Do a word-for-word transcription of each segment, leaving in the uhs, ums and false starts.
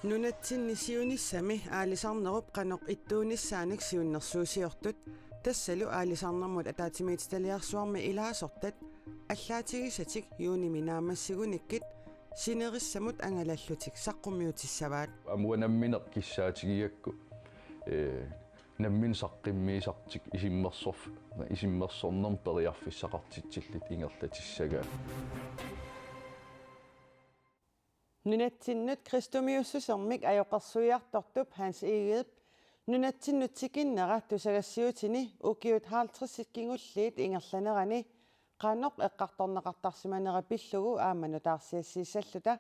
Nunatsinni siunissami aalisarnerup qanoq ittuunissaanik siunnersuusiortut, tassalu aalisarnermut ataatsimiititaliarsuarmi ilaasortat, allaatigisatik juunimi naammassigunikkit sinerissamut angalallutik saqqummiutissavaat. Aamma uanga nammineq kissaatigigakku, ee, nammineq saqqummiisartik isummersorf-, isummersornermut periarfissaqartitsillutik ingerlatissagaat. Nunatsinnut kristumiussusermik ajoqersuiartortup Hans Egedep nunatsinnut tikinnera tusagassiutini ukiut halvtredsit kingulliit ingerlanerani qanoq eqqartorneqartarsimanera pillugu aamma nutaarsiassiissalluta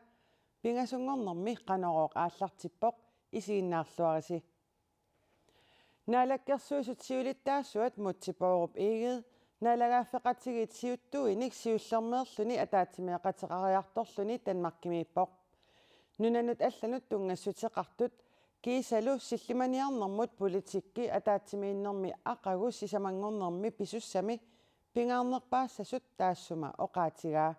pingasunngornermi Qanorooq aallartippoq, isiginnaarluarisi. Naalakkersuisut siulittaasuat Múte Bourup Egede naalagaaffeqatigiit siuttuinik siullermeerluni ataatsimeeqateqariartorluni Danmarkimiippoq. Nunanut allanut tunngassuteqartut kiisalu sillimaniarnermut politikki ataatsimiinnermi aqagu sisamanngornermi pisussami pingaarnerpaassasut taassuma oqaatigaa.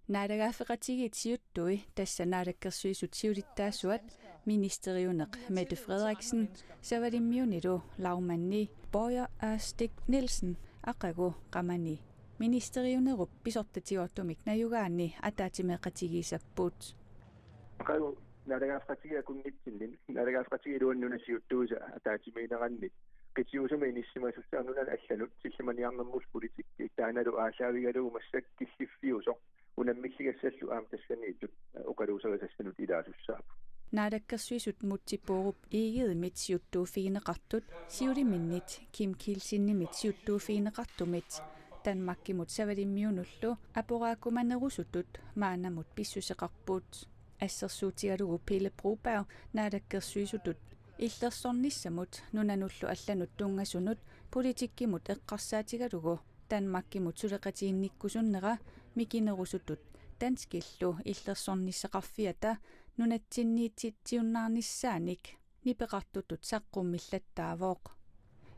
Naalagaaffeqatigiit siuttui, tassa Naalakkersuisut siulittaasuat, ministeriuneq Mette Frederiksen, Savalimmiunilu lagmandi Bøje Ørstad Nielsen, aqagu qamani ministeriunerup pisortatigoortumik najugaanni ataatsimeeqatigiissapput. Aqagu naalagaaffeqatigiit akunnitsinni, naalagaaffeqatigiit iluanni nunap siuttuisa ataatsimiinneranni qitiusumik inissisimasussaavoq nunanut allanut sillimaniarnermut politikki, taannalu aallaavigalugu massakkut killiffiusoq unammilligassallu aamma tassaniittut oqaluuserisassanut ilaasussaavoq. Naalakkersuisut Múte Bourup Egedemit siuttuuffigineqartut siuliminnit Kim Kielsenimit siuttuuffigineqartumit Danmarkimut Savalimmiunullu aporaakkumanerusutut maannamut pissuseqarput. Assersuutigalugu Pele Broberg Naalakkersuisutut illersornissamut nunanullu allanut tunngasunut politikkimut eqqarsaatigalugu Danmarkimut suleqatiginnikkusunnera mikinerusutut danskillu illersornissaqarfiata nunatsinniititsiunnaarnissaanik nipeqartutut saqqummillattaavoq.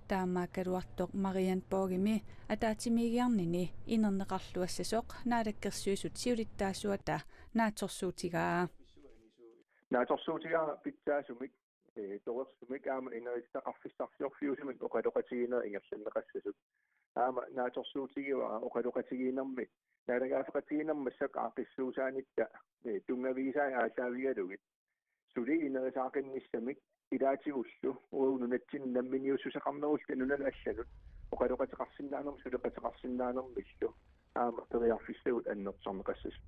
Taamaakkaluartoq Marianne Borgimi ataatsimiigiarnini inerneqarluassasoq Naalakkersuisut siulittaasuata naatsorsuutigaa. Naatsorsuutigaara pitsaasumik, ee, torersumik aamma inerissaqarfissarsiorfiusumik oqaloqatigiinnerat ingerlanneqassasut. Aamma naatsorsuutigivara oqaloqatigiinnermi naalagaaffeqatigiinnermi massakkut aaqqissuussaanitta, ee, tunngavigisaat aallaavigalugit suli inerisaqaqqinnissamik ilaatigullu uagut nunatsinni namminiussuseqarnerulluta nunanut allanut oqaloqateqarsinnaanermut suleqateqarsinnaanermillu aamma periarfissagut annertusarneqassasut.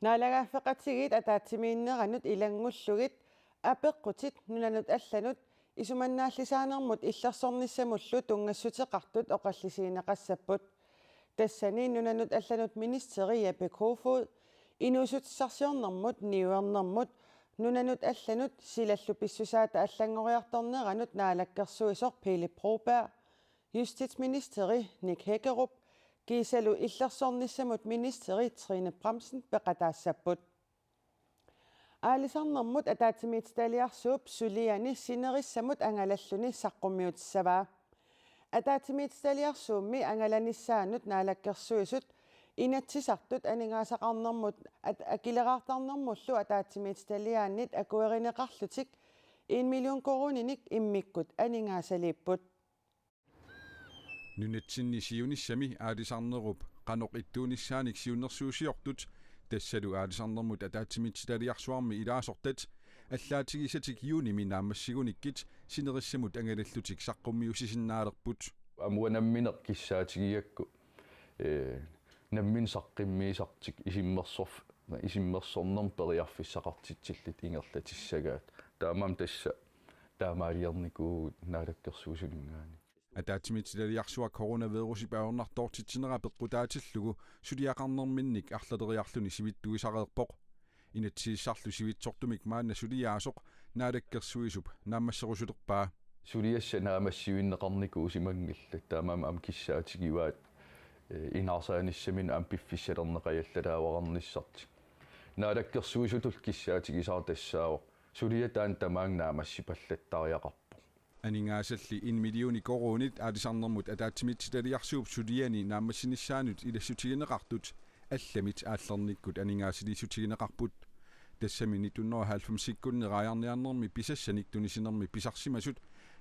Naalagaaffeqatigiit ataatsimiinneranut ilanngullugit apeqqutit nunanut allanut isumannaallisaanermut illersornissamullu tunngassuteqartut oqallisigineqassapput. Tassani nunanut allanut ministeri Jeppe Kofod, inuussutissarsiornermut, niuernermut, nunanut allanut silallu pissusaata allanngoriartorneranut naalakkersuisoq Pele Broberg, justitsministeri Nick Hækkerup kiisalu illersornissamut ministeri Trine Bramsen peqataassapput. Aalisarnermut ataatsimiititaliarsuup suliani sinerissamut angalalluni saqqummiutissavaa. Ataatsimiititaliarsuummi angalanissaanut naalakkersuisut Inatsisartut aningaasaqarnermut at-, akileraartarnermullu ataatsimiititaliaannit akuerineqarlutik en million koruuninik immikkut aningaasaliipput. Nunatsinni siunissami aalisarnerup qanoq ittuunissaanik siunnersuusiortut, tassalu aalisarnermut ataatsimiititaliarsuarmi ilaasortat, allaatigisatik juunimi naammassigunikkit sinerissamut angalallutik saqqummiussisinnaalerput. Aamma uanga nammineq kissaatigigakku, ee, nammineq saqqummiisartik isummersorf-, isummersornermut periarfissaqartitsillutik ingerlatissagaat. Taamaammat tassa taamaaliornikuuvugut naalakkersuisuninngaanniit. Ataatsimiititaliarsuaq coronavirusip ajornartoortitsinera peqqutaatillugu suliaqarnerminnik arlaleriarluni sivitsuisareerpoq. Inatsisissarlu sivitsortumik maanna suliaasoq naalakkersuisup naammasserusulerpaa. Suliassat naammassivinneqarnikuusimanngillat, taamaammat aamma kissaatigivaat, ee, inaarsaanissaminut aamma piffissalerneq ajallalaavarnissartik. Naalakkersuisutullu kissaatigisara tassaavoq suliaq taanna tamaanga naammassipallattariaqarpoq. Aningaasalli en millioni koruunit aalisarnermut ataatsimiititaliarsuup suliani naammassinissaanut ilassutigineqartut allamit aallernikkut aningaasaliissutigineqarput. Tassami nitten hundrede og halvfemsikkunni raajarniarnermi pisassanik tunisinermi pisarsimasut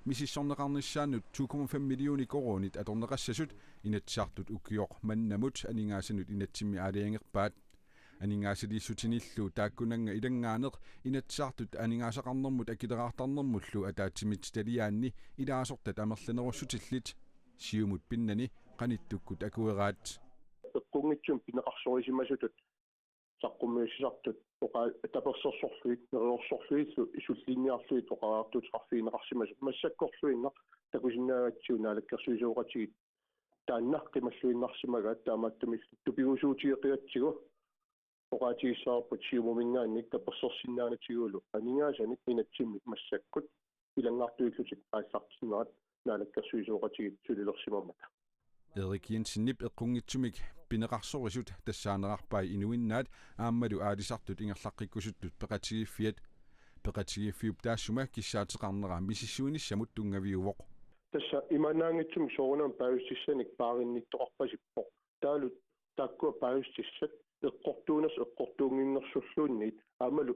misissorneqarnissaannut to komma fem millioner koruunit atorneqassasut Inatsisartut ukioq mannamut aningaasanut inatsimmi aalajangerpaat. Aningaasaliissutinillu taakkunannga ilanngaaneq Inatsisartut aningaasaqarnermut akileraartarnermullu ataatsimiititaliaanni ilaasortat amerlanerussutillit Siumut pinnani qanittukkut akueraat. Eqqunngitsumik pineqarsorisimasutut saqqummiussisartut oqa-, tapersersorlugit, neriorsorlugillu sullinniarlugit oqariartuuteqarfigineqarsimasut massakkorluinnaq takusinnaagatsigu naalakkersuisooqatigiit taanna qimalluinnarsimagaat. Taamaattumillu tupigusuutigeqigatsigu oqaatigissavarput Siumuminngaanniit tapersersinnaanatigullu aningaasanik inatsimmik massakkut ilanngartuillutik aallartinnerat naalakkersuisooqatigiit sulilersimammata. Erik Jensenip eqqunngitsumik pineqarsorisut tassaanerarpai inuinnaat aammalu aalisartut ingerlaqqikkusuttut peqatigiiffiat. Peqatigiiffiup taassuma kissaateqarnera misissuinissamut tunngaviuvoq. Tassa imaannaanngitsumik soorunami paasissutissanik paarinnittoqarpasippoq. Taavalu taakkua paasissutissat eqqortuunersut eqqortuunnginnersulluunniit aammalu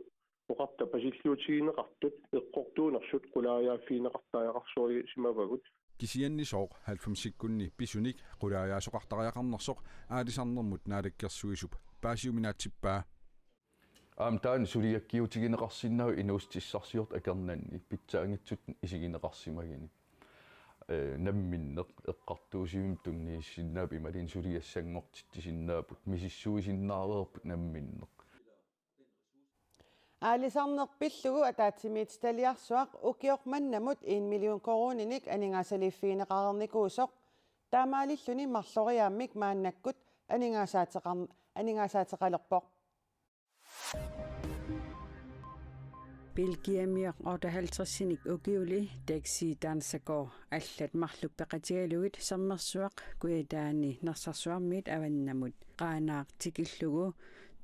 oqarta pasilluutigineqartut eqqortuunersut qulaajaaffigineqartariaqarsorissimavagut. Kisianni sooq halvfemsikkunni pisunik qulaajaasoqartariaqarnersoq aalisarnermut naalakkersuisup paasiuminaatsippaa. Aamma taanna suliakkiutigineqarsinnaasoq inuussutissarsiortut akornanni pitsaanngitsutut isigineqarsimaguni. Ee, namminneq eqqartuussivimmi tunniussinnaapput imaluunniit suliassanngortitsisinnaapput misissuisinnaareerput namminneq. Aalisarneq pillugu ataatsimiititaliarsuaq ukioq mannamut en million koruuninik aningaasaliiffigineqareernikuusoq taamaalilluni marloriaammik maannakkut aningaasaateqar-, aningaasaateqalerpoq. Belgiamioq otteoghalvtredsinik ukiuli Dexi Dansagoo allat marluk peqatigalugit sermersuaq Kujataani Narsarsuarmiit avannamut Qaanaaq tikillugu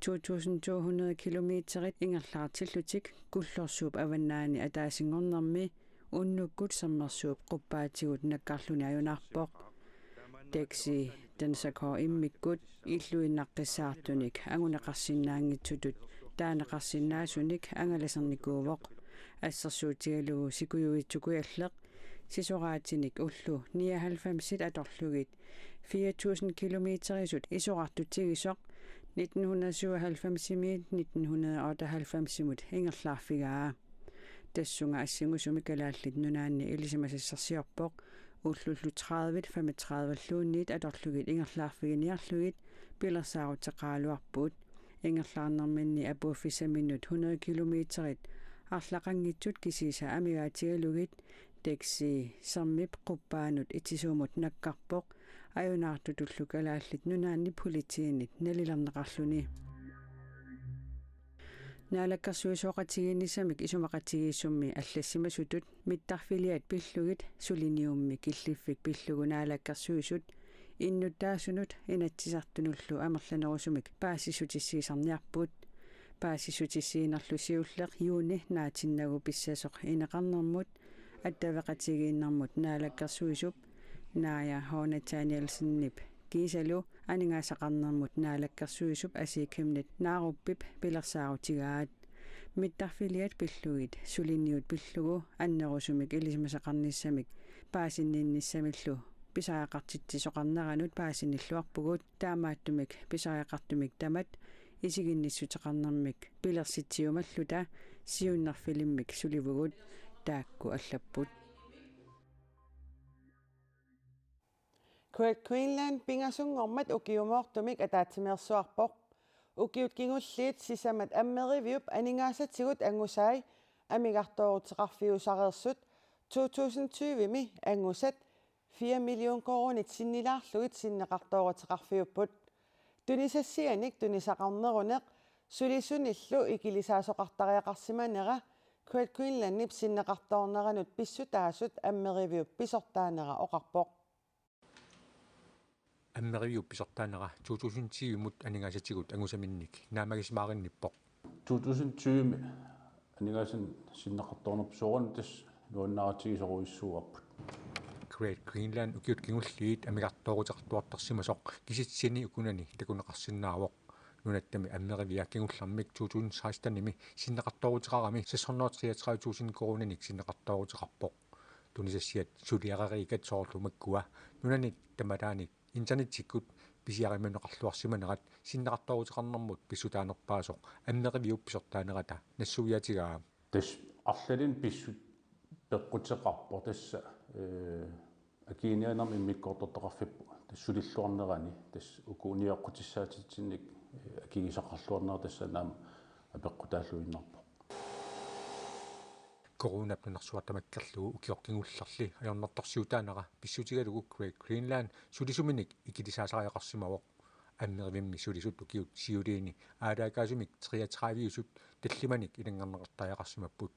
to tusind to hundrede kilometerit ingerlaartillutik Kullorsuup avannaani ataasinngornermi unnukkut sermersuup quppaatigut nakkarluni ajunaarpoq. Dexi Dansagoo immikkut illuinnaqqissaartunik anguneqarsinnaanngitsutut taaneqarsinnaasunik angalasernikuuvoq. Assersuutigalugu Sikujuitsu Kujalleq sisoraatinik ullut nioghalvfemsit atorlugit fire tusind kilometerisut isorartutigisoq nitten hundrede syvoghalvfemsimiit nitten hundrede otteoghalvfemsimut ingerlaarfigaa. Tassunga assingusumik Kalaallit Nunaanni ilisimasassarsiorpoq, ullullu tredive femogtredive-luunniit atorlugit ingerlaarfiginiarlugit pilersaaruteqaraluarpugut. Ingerlaarnerminni apuuffissaminnut hundrede kilometerit arlaqanngitsut kisiisa amigaatigalugit Dexi sermip quppaanut itisuumut nakkarpoq, ajunaartutullu Kalaallit Nunaanni politiinit nalilerneqarluni. Naalakkersuisooqatigiinnissamik isumaqatigiissummi allassimasutut mittarfiliat pillugit suliniummi killiffik pillugu naalakkersuisut innuttaasunut Inatsisartunullu amerlanerusumik paasissutissiisarniarput. Paasissutissiinerlu siulleq juuni naatinnagu pissasoq ineqarnermut attaveqatigiinnermut naalakkersuisup Naaja H. Nathanielsenip kiisalu aningaasaqarnermut naalakkersuisup Asii Chemnitz Naaruppip pilersaarutigaat. Mittarfiliat pillugit suliniut pillugu annerusumik ilisimasaqarnissamik paasinninnissamillu pisariaqartitsisoqarneranut paasinilluarpugut, taamaattumik pisariaqartumik tamat isiginnissuteqarnermik pilersitsiumalluta siunnerfilimmik sulivugut, taakku allapput. Great Greenland pingasunngormat ukiumoortumik ataatsimeersuarpoq. Ukiut kingulliit sisamat Ammeriviup aningaasatigut angusai amigartooruteqarfiusareersut to tusind tyve-mi angusat fire million koruunit sinnilaarlugit sinneqartooruteqarfiupput. Tunisassianik tunisaqarneruneq sulisunillu ikilisaasoqartariaqarsimanera Great Greenlandip sinneqartoorneranut pissutaasut Ammeriviup pisortaanera oqarpoq. Ammeriviup pisortaanera to tusind tyve-mut aningaasatigut angusaminnik naammagisimaarinniippoq. To tusind tyve-mi aningaasanik sinneqartoornerput soorunami tassa nuannaarutigisorujussuuarput. Great Greenland ukiut kingulliit amigartooruteqartuartarsimasoq kisitsisini ukunani takuneqarsinnaavoq. Nunattami ammerivia kingullermik to tusind sekstenimi sinneqartooruteqarami seks hundrede og treogtredive tusind koruuninik sinneqartooruteqarpoq. Tunisassiat suliareeriikkat soorlu makkua nunanit tamataanik internetsikkut pisiarineqarluarsimanerat sinneqartooruteqarnermut pissutaanerpaasoq ammeriviup pisortaanerata nassuiaatigaa. Tassa arlalinnik pissutsit peqquteqarpoq tassa, ee, akiliinermi immikkoortortaqarfipput tassa sulilluarnerani tassa uku unioqqutissaatitsinnik, ee, akigisaqarluarnerat tassa aamma apeqqutaalluinnarpoq. Coronap nunarsuaq tamakkerlugu ukioq kingullerli ajornartorsiutaanera pissutigalugu Great Greenland sulisuminik ikilisaasariaqarsimavoq. Ammerivimmi sulisut ukiut siuliini aalaakaasumik treogtredive-usut tallimanik ilanngarneqartariaqarsimapput.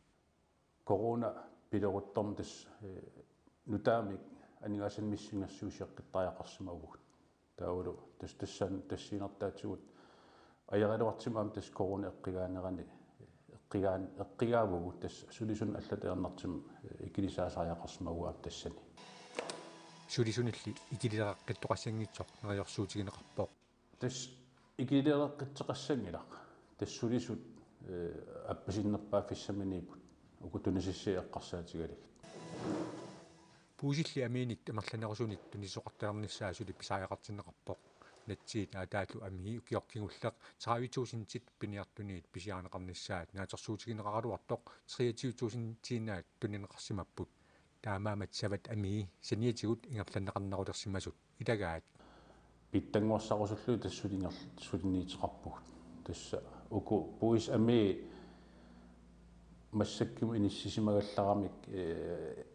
Corona pileruttormat tassa, ee, nutaamik aningaasanik missingersuusiaqqittariaqarsimavugut. Taavalu tassa tassani tassiinertaatigut ajorialuartumik aamma tassa corona eqqugaanerani eqqugaan-, eqqugaavugut tassa sulisunut allatut ajornartumik, ee, ikilisaasariaqarsimavugut aamma tassani. Sulisunilli ikilileqqittoqassanngitsoq neriorsuutigineqarpoq. Tassa ikilileqqittoqassanngilaq. Tassa sulisut, ee, appasinnerpaaffissaminiipput uku tunisassiat eqqarsaatigalugit. Puisilli amiinik amerlanerusunik tunisisoqartalernissaa suli pisariaqartinneqarpoq. Natsiit aataallu amii ukioq kingulleq tredive tusindit piniartuniit pisiarineqarnissaat naatsorsuutigineqaraluartoq treogtyve tusindiinnaat tunineqarsimapput. Taamaammat savat amii saniatigut ingerlanneqarnerulersimasut ilagaat. Pitsanngorsarusullugit tassa suli inger-, suliniuteqarpugut. Tassa uku puisit amii massakkut inissisimagallaramik, ee,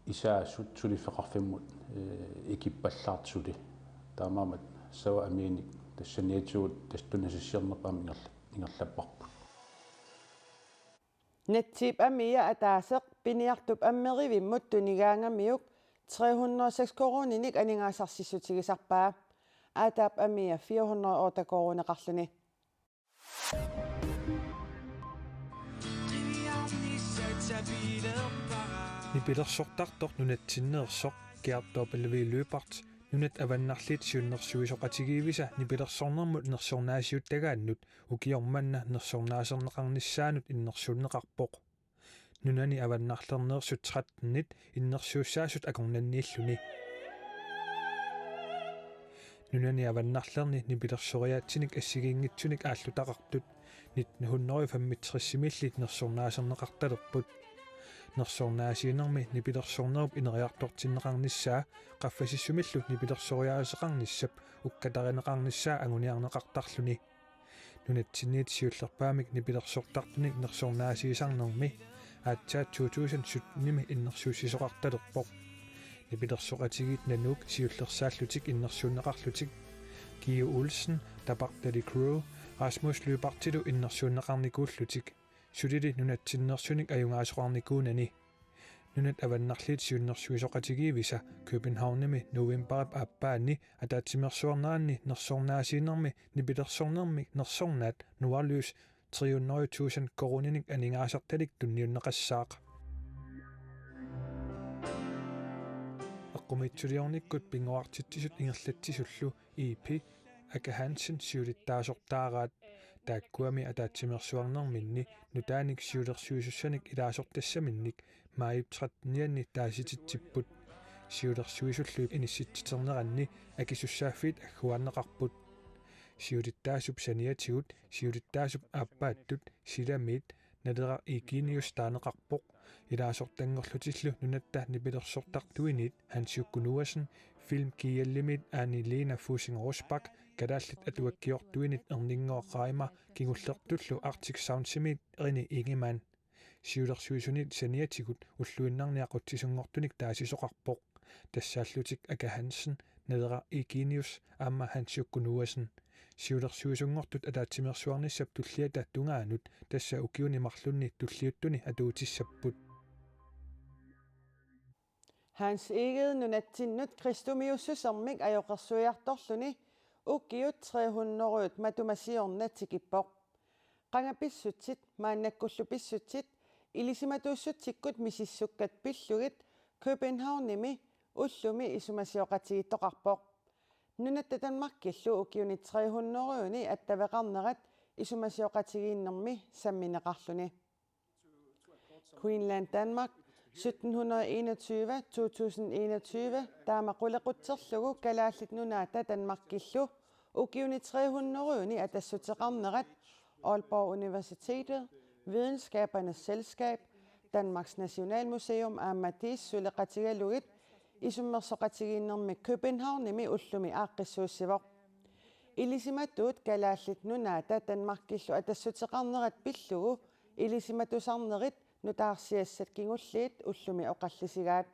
isaasut suliffeqarfimmut, ee, ikippallaartut suli. Taamaammat savat amiinik tassa saniatigut tassa tunisassiornerput aamma ingerla-, ingerlapparput. Natsiip amia ataaseq piniartup ammerivimmut tunigaangamiuk tre hundrede og seks koruuninik aningaasarsissutigisarpaa. Aataap amia fire hundrede og otte koruuneqarluni. Nipilersortartoq nunatsinneersoq Gerd W. Lyberth Nunat Avannarliit Siunnersuisoqatigiivisa nipilersornermut nersornaasiuttagaannut ukioq manna nersornaaserneqarnissaanut innersuunneqarpoq. Nunani avannarlerneersut trettenit innersuussaasut akornanniilluni. Nunani avannarlerni nipilersoriaatsinik assigiinngitsunik aallutaqartut nitten hundrede femogtresimilli nersornaaserneqartalerput. Nersornaasiinermi nipilersornerup ineriartortinneqarnissaa qaffasissumillu nipilersoriaaseqarnissap ukkatarineqarnissaa anguniarneqartarluni. Nunatsinniit siullerpaamik nipilersortartunik nersornaasiisarnermi aatsaat to tusind syttenimi innersuussisoqartalerpoq. Nipilersoqatigiit nanuuk siullersaallutik innersuunneqarlutik Geo Olsen, Tabaq Deli Crow, Rasmus Lyberthilu innersuunneqarnikuullutik. Sulili nunatsinneersunik ajugaasoqarnikuunani. Nunat Avannarliit Siunnersuisoqatigiivisa Københavnimi novembarip aappaani ataatsimeersuarneranni nersornaasiinermi nipilersornermi nersornaat Nordlys tre hundrede tusind koruuninik aningaasartalik tunniunneqassaaq. Eqqumiitsuliornikkut pinnguartitsisut ingerlatsisullu E P Aka Hansen siulittaasortaaraat. Taakkuami ataatsimeersuarnerminni nutaanik siulersuisussanik ilaasortassaminnik maajip trettenianni taasititsipput. Siulersuisullu inissitsiterneranni akisussaaffiit agguaanneqarput. Siulittaasup saniatigut siulittaasup aappaattut silamiit Naleraq Eugenius taaneqarpoq. Ilaasortanngorlutillu nunatta nipilersortartuinit Hans Jukku Noasen, Film G L-imiit Anne Lena Fussing Rosbach, Kalaallit Atuakkiortuinit Erninngooq Reimer kingullertullu Arctic Soundsimiit René Ingemann. Siulersuisunit saniatigut ulluinnarni aqutsisunngortunik taasisoqarpoq. Tassaallutik Aka Hansen, Naleraq Eugenius aamma Hans Jukku Noasen. Siulersuisunngortut ataatsimeersuarnissap tulliata tungaanut tassa ukiuni marlunni tulliuttuni atuutissapput. Hans Egede nunatsinnut kristumiussusermik ajoqersuiartorluni ukiut tre hundrede matuma siorna tikippoq. Qanga pissutsit, maannakkullu pissutsit, ilisimatuussutsikkut misissukkat pillugit Københavnimi ullumi isumasioqatigiittoqarpoq. Nunatta Danmarkillu ukiuni tre hundrede-ni attaveqarnerat isumasioqatigiinnermi sammineqarluni. Greenland Danmark sytten hundrede enogtyve, to tusind enogtyve, taama qulequtserlugu Kalaallit Nunaata Danmarkillu ukiuni tre hundrede-ni atassuteqarnerat Aalborg Universitetet, Videnskabernes Selskab, Danmarks Nationalmuseum aamma TIIS suleqatigalugit isummersoqatigiinnermi Københavnimi ullumi aaqqissuussivoq. Ilisimatuut Kalaallit Nunaata Danmarkillu atassuteqarnerat pillugu ilisimatusarnerit nutaarsiassat kingulliit ullumi oqallisigaat.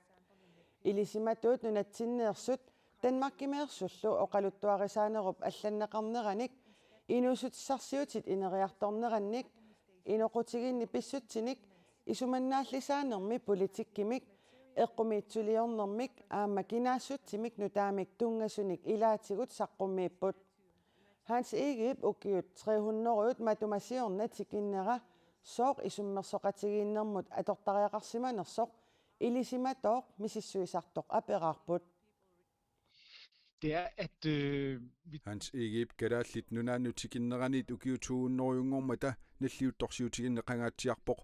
Ilisimatuut nunatsinneersut Danmarkimeersullu oqaluttuarisaanerup allanneqarneranik, inuussutissarsiutit ineriartornerannik, inoqutigiinnik pissutsinik, isumannaallisaanermi politikkimik, eqqumiitsuliornermik aamma kinaassutsimik nutaamik tunngasunik ilaatigut saqqummiipput. Hans Egedep ukiut tre hundrede-t matuma siorna tikinnera sooq isummersoqatigiinnermut atortariaqarsimanersoq ilisimatooq misissuisartoq aperaarput. Det er, at øh, vi... Hans Egedep Kalaallit Nunaannut tikinneraniit ukiut to hundrede-nngormata nalliuttorsiutigineqangaatsiarpoq.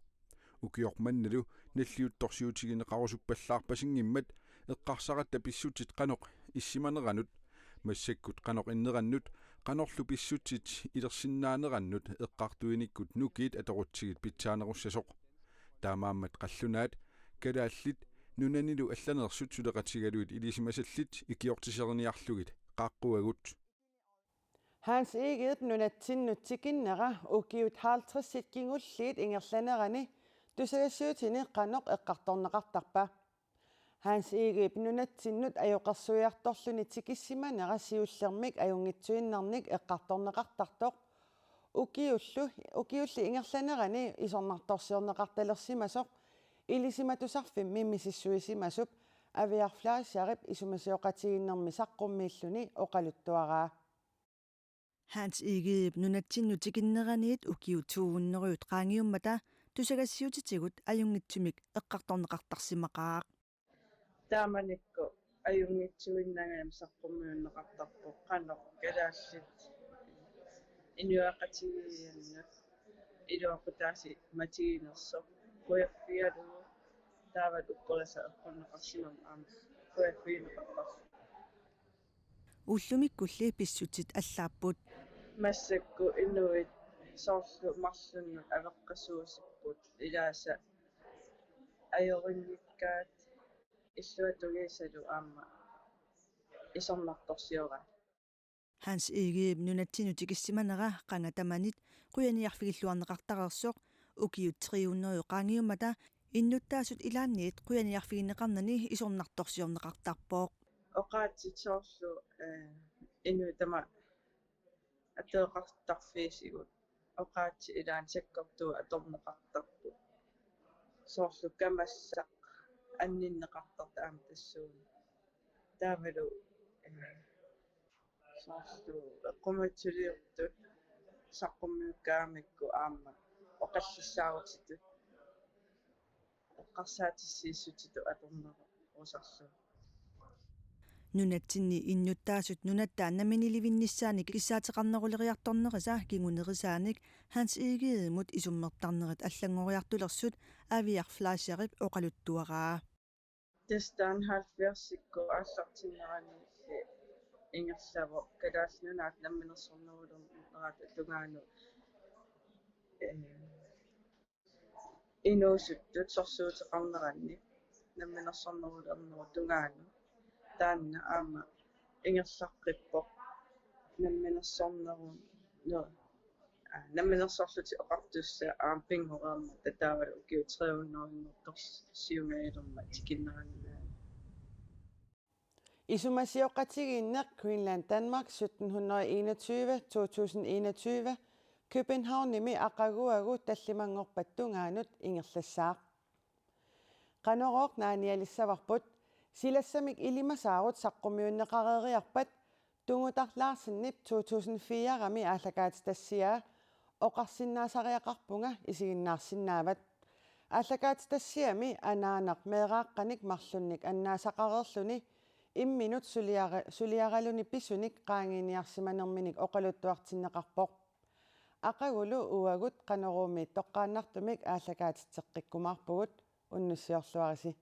Ukioq mannalu nalliuttorsiutigineqarusuppallaarpasinngimmat eqqarsaratta pissutsit qanoq issimaneranut, massakkut qanoq innerannut, qanorlu pissutsit ilersinnaanerannut eqqartuinikkut nukiit atorutsigit pitsaanerussasoq. Taamaammat qallunaat Kalaallit Nunanilu allaneersut suleqatigalugit ilisimasallit ikiortiseriniarlugit qaaqquagut. Hans Egedep nunatsinnut tikinnera ukiut halvtredsit kingulliit ingerlanerani tusagassiutini qanoq eqqartorneqartarpa? Hans Egedep nunatsinnut ajoqersuiartorluni tikissimanera siullermik ajunngitsuinnarnik eqqartorneqartartoq ukiullu, ukiulli ingerlanerani isornartorsiorneqartalersimasoq ilisimatusarfimmi misissuisimasup Aviar Fleischerip isumasioqatigiinnermi saqqummiilluni oqaluttuaraa. Hans Egedep nunatsinnut tikinneraniit ukiut to hundrede-t qaangiummata tusagassiutitigut ajunngitsumik eqqartorneqartarsimaqaaq. Taamanikkut ajunngitsuinnagami saqqummiunneqartarpoq qanoq kalaallit inuiaqatigiinnut iluaqutaasimatigerinersoq, qujarfigalugu taavalu upperisa eqqunneqarsimammat aamma qujarfigineqartarpoq. Ullumikkulli pissutsit allaapput. Massakkut inuit soorlu marlunnut aveqqasuusipput, ilaasa ajorinngikkaat illuatungisalu aamma isornartorsioraat. Hans Egedep nunatsinnut tikissimanera qanga tamanit qujaniarfigilluarneqartareersoq ukiut tre hundrede qaangiummata innuttaasut ilaanniit qujaniarfigineqarnani isornartorsiorneqartarpoq. Oqaatsit soorlu eh, inuit tamaat ateqartarfiisigut oqaatsit ilaanni sakkortuut atorneqartarput. Soorlu kamassaq anninneqartartoq aamma tassuuna. Taavalu eh, soorlu eqqumiitsuliortut saqqummiukkaangamikku aamma oqallissaarutitut eqqarsaatissiissutitut atornerusarlugu. Nunatsinni innuttaasut nunatta namminiilivinnissaannik kissaateqarneruleriartornerisa kingunerisaanik Hans Egedemut isummertarnerit allanngoriartulersut Aviar Fleischerip oqaluttuaraa. Tassa taanna halvfjerdsikkut aallartinneraniilli ingerlavoq Kalaallit Nunaat namminersornerulernerata tungaanut eh, inuusuttut sorsuuteqarneranni namminersornerulernerup tungaanut. Taanna aamma ingerlaqqippoq namminersorneru-, nu-, aa, namminersorlutik oqartussat aamma pinngoreermata taavalu ukiut tre hundrede-nngortorsiungajalermat tikinneraniinnaat. Isumasioqatigiinneq Greenland Danmark sytten hundrede enogtyve, to tusind enogtyve, Københavnimi aqaguagu tallimanngorpat tungaanut ingerlassaaq. Qanorooq naanialissavarput, silassamik ilimasaarut saqqummiunneqareeriarpat Tungutaq Larsenip to tusind fire-mi aallakaatitassiaa oqarsinnaasariaqarpunga isiginnaarsinnaavat. Aallakaatitassiami anaanaq meeraaqqanik marlunnik annaasaqareerluni imminut suliara-, suliaraluni pisunik qaangiiniarsimanerminik oqaluttuartinneqarpoq. Aqagulu uagut Qanoruumi toqqaannartumik aallakaatitseqqikkumaarpugut, unnussiorluarisi.